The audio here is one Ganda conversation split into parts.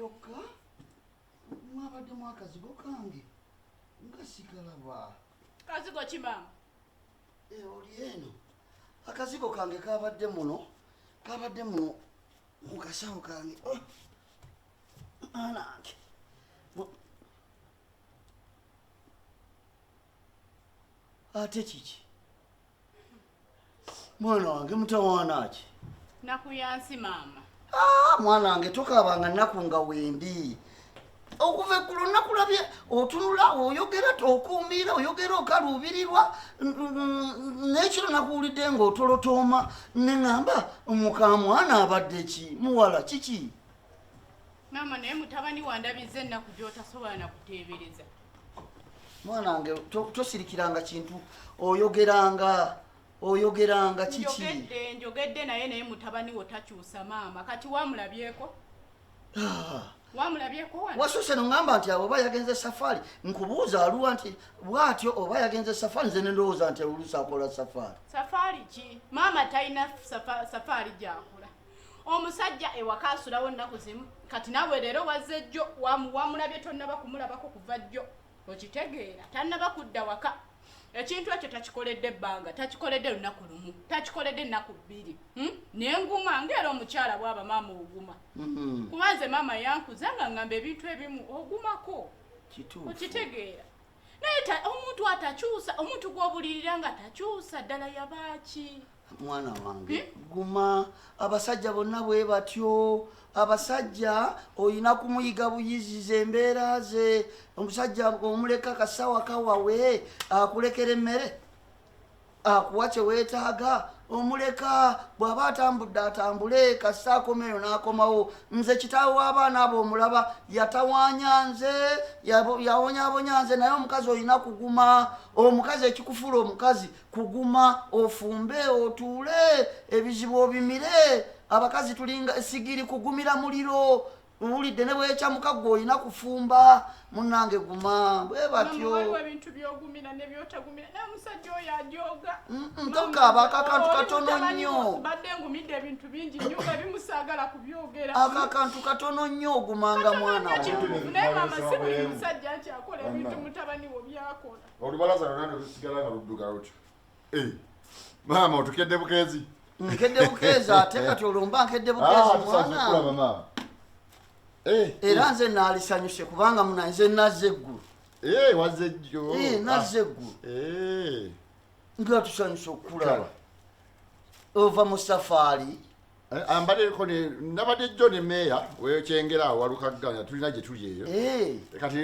Kyokka mwabaddemu akazigo kange nga sikalaba. Kazigo ki maama? Eh, oli eno akazigo kange kabadde muno, kabadde muno mu kasawo kange. Oh, mwanange. Ate kiki mwana wange, mutawaana ki? Nnaku ya nsi maama. Ah, mwana wange tokaabanga nnaku nga wendi. Okuva eggulo nakulabye otunula, oyogera okuumiira, oyogera okaluubirirwa, n'ekiro nakuwulidde ng'otolotooma, ne ŋŋamba mukamwana abadde ki, muwala kiki? Maama, naye mutabani wandabiza ennaku gy'otasobola na kuteebereza. Mwana wange tosirikiranga kintu, oyogeranga, oyogeranga kiki? Njogedde, njogedde naye, naye mutabani wo takyusa maama. Kati wamulabyeko? Ah. Wamulabyeko wano? Wasuuse noŋŋamba nti abo oba yagenze safaari, nkubuuza aluwa nti bw'atyo oba yagenze safaari, nze ne ndowooza nti oluusi akola safaari. Safaari ki? Maama talina safaari gy'akola. Omusajja ewaka asulawo nnaku zimu. Kati naawe leero wazze jjo, wamulabye tonnaba kumulabako kuva jjo. Okitegeera, tannaba kudda waka. Ekintu ekyo takikoledde ebbanga, takikoledde lunaku lumu, takikoledde ennaku bbiri. Naye nguma ng'era omukyala bw'aba maama oguma. Kuba nze maama yankuza nga ngamba ebintu ebimu ogumako. Kituufu. Okitegeera. Naye omuntu atakyusa, omuntu gw'obulirira nga takyusa ddala yabaaki? Mwana wange, guma. Abasajja bonna bwe batyo. Abasajja olina kumuyiga buyiziza embeera ze. Omusajja omuleka kasawa kawawe, akulekera emmere, akuwa kye weetaaga, omuleka bw'aba atambudde atambule, kasita akomeyo n'akomawo. Nze kitaawe w'abaana abo omulaba yatawaanya nze, yawonyaabonya nze, naye omukazi olina kuguma. Omukazi ekikufuula omukazi kuguma, ofumbe, otuule, ebizibu obimire. Abakazi tulinga sigiri kugumira muliro, owulidde ne bwekyamuka gwe olina kufumba. Munnange guma, bwe batyo. Mama, waliwo ebintu by'ogumira ne by'otagumira, naye omusajja oyo ajooga. Tokaaba, akakantu Oli katono mutabani nnyo. wo, mbadde ngumidde ebintu bingi nnyo nga bimusaagala kubyogera. Akakantu katono nnyo, ogumanga Katono mwana nnyo wange. kituufu, naye maama si buli Bwemu. musajja nti akola ebintu Mama. mutabani wo by'akola. Olubalaza lwonna ne lusigala nga ludduka lutyo. Maama otukedde bukeezi. Nkedde bukeezi ate kati olwo mba nkedde bukeezi Ah, tusaze mwana. okulaba maama. Era nze naalisanyuse kubanga muna nze nazze eggulo. Wazze jjo. Nazze eggulo. Nga tusanyuse okukulaba. Kale. Ova mu safaari. Ambaddeko ne nabadde jjo ne meeya w'Ekyengera awo Walukagga, tulina gye tuli eyo. Kati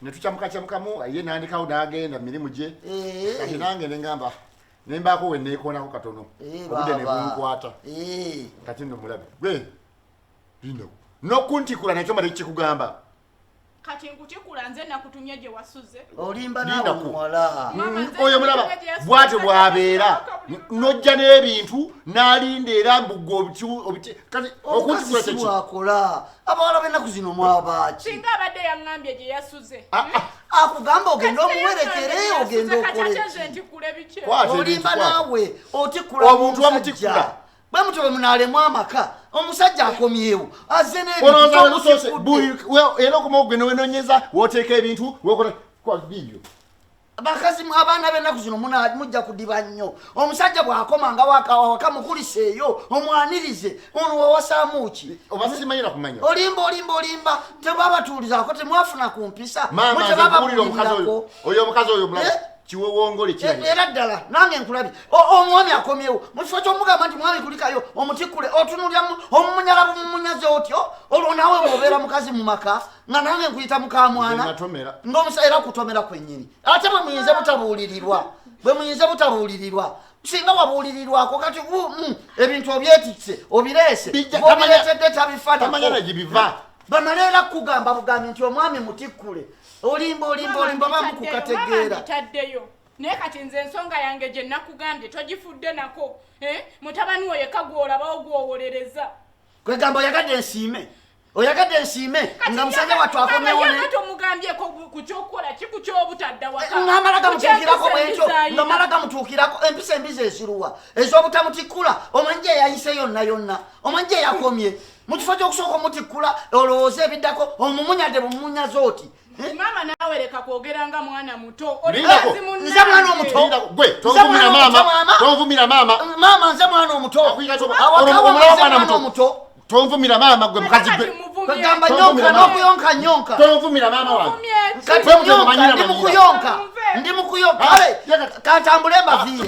ne tukyamukakyamukamu, ye n'andekawo n'agenda mu mirimu gye. Kati nange ne ngamba, ne mbaako we neekoonako katono. Obudde ne Baaba. bunkwata. Kati nno mulabe. Gwe, lindako. N'okuntikula nakyo mbadde kikugamba. Kati nkutikula nze nakutumye gye wasuze. Olimba Linda naawe ku. muwala. Mama, nze Oyo mulaba, nakutumye gye yasuze. bw'atyo bw'abeera. N'ojja n'ebintu, n'alinda era mbugga obiti-, kati Omukazi okuntikula si kye ki? bw'akola. Abawala b'ennaku zino mwabaaki? Singa abadde yaŋŋambye gye yasuze. Akugamba ogende Kati omuwerekere, naye yaŋŋambye ogende gye yasuze, kati okole ate nze ki? ntikule biki? Kwata ebintu, Olimba kwata. naawe, otikula Omuntu omusajja. bamutikula. Bwe mutyo bwe munaalemwa amaka, omusajja akomyewo, azze n'ebintu Olowooza lwe lusoose, tomutikudde. buli, era okoma ogwe ne wenoonyeza, w'oteeka ebintu, w'okola, kwa bibyo. Bakazi abaana b'ennaku zino mujja kudiba nnyo. Omusajja bw'akoma nga waka mukuliseeyo, omwanirize, ono wawasaamu ki? Oba simanyira kumanya. Olimba, olimba, olimba. Tebabatuulizaako, temwafuna ku mpisa. Maama, Mwe nze nkuwulira omukazi oyo. tebababuulirako. Oyo omukazi oyo omulaba. Kiwewongole kirabika. Era ddala, nange nkulabye. Omwami akomyewo. Mu kifo ky'omugamba nti mwami kulikayo, omutikkule, otunulya omumunyala bumumunyaze otyo, olwo naawe bw'obeera mukazi mu maka, nga nange nkuyita mukamwana. Nze natomera. Ng'omusa era kutomera kwennyini. Ate bwe muyinza butabuulirirwa. Bwe muyinza butabuulirirwa. Singa wabuulirirwako kati ebintu obyetisse, obireese, Bijja, bw'obireetedde tabifaanako. tamanya na gye biva. Bamala era kugamba bugambi nti omwami mutikkule. Olimba, olimba, Mama, olimba, mbitaddeyo, bamukukategeera. mama, mbitaddeyo. Naye kati nze ensonga yange gye nakugambye togifudde nako. Mutabani wo yekka gw'olabawo gw'owolereza. Kwegamba oyagadde nsiime. Oyagadde nsiime nga musajja wattu akomyewo ne tomugambyeko ku kyokukola ki, ku kyobutadda waka? Ngamala gamutuukirako Ku bwentyo, ky'empisa embi ngamala gamutuukirako. Empisa embi zeziruwa? Ez'obutamutikkula? Omanyi gye yayise yonna yonna? Omanyi gye yakomye? Mu kifo ky'okusooka omutikkula olowooza ebiddako, omumunyadde bumumunyaza oti. Eh? Maama, naawe leka kwogera nga mwana muto. Oli Lindako. mukazi munnange. Nze mwana omuto. Lindako, gwe Nze tonvumira mwana maama. omuto, maama. Tonvumira maama. Maama, nze mwana omuto. Omulaba Awaka wange nze mwana mwana muto. omuto. Tonvumira maama, gwe mukazi Kati gwe. muvumye. Kagamba Tonvumira nyonka maama. n'okuyonka nyonka. Tonvumira maama wange. Muvumye ki? Kati Gwe mutwe nyonka, manyira ndi manyira. mukuyonka, Munve. ndi mukuyonka. Ah, Kale yaka- kantambule mbaviire.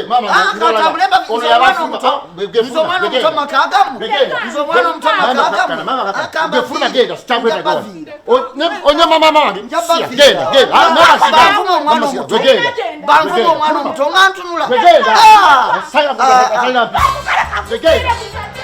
Maama, Ah, kantambule mbaviire. ono Nze omwana yabafuma. omuto. Ah, gwe Nze omwana gwe omuto genda. maka gammwe. Gwe genda. Nze omwana omuto Maama, maka kakkana, gammwe. maama, kakkana. Akamba Gwe funa viire. genda, sikyagwetaaga Nja wano. baviira. Onyoma maama wange. Nja Siya, baviira. genda, genda. Ah, maama, sigala. Banvuma omwana Maama, sigala. omuto. Gwe genda. Banvuma omwana omuto nga ntunula. Gwe genda. Ah! Sayina, Ah, ah. sayina. Gwe genda. Genda.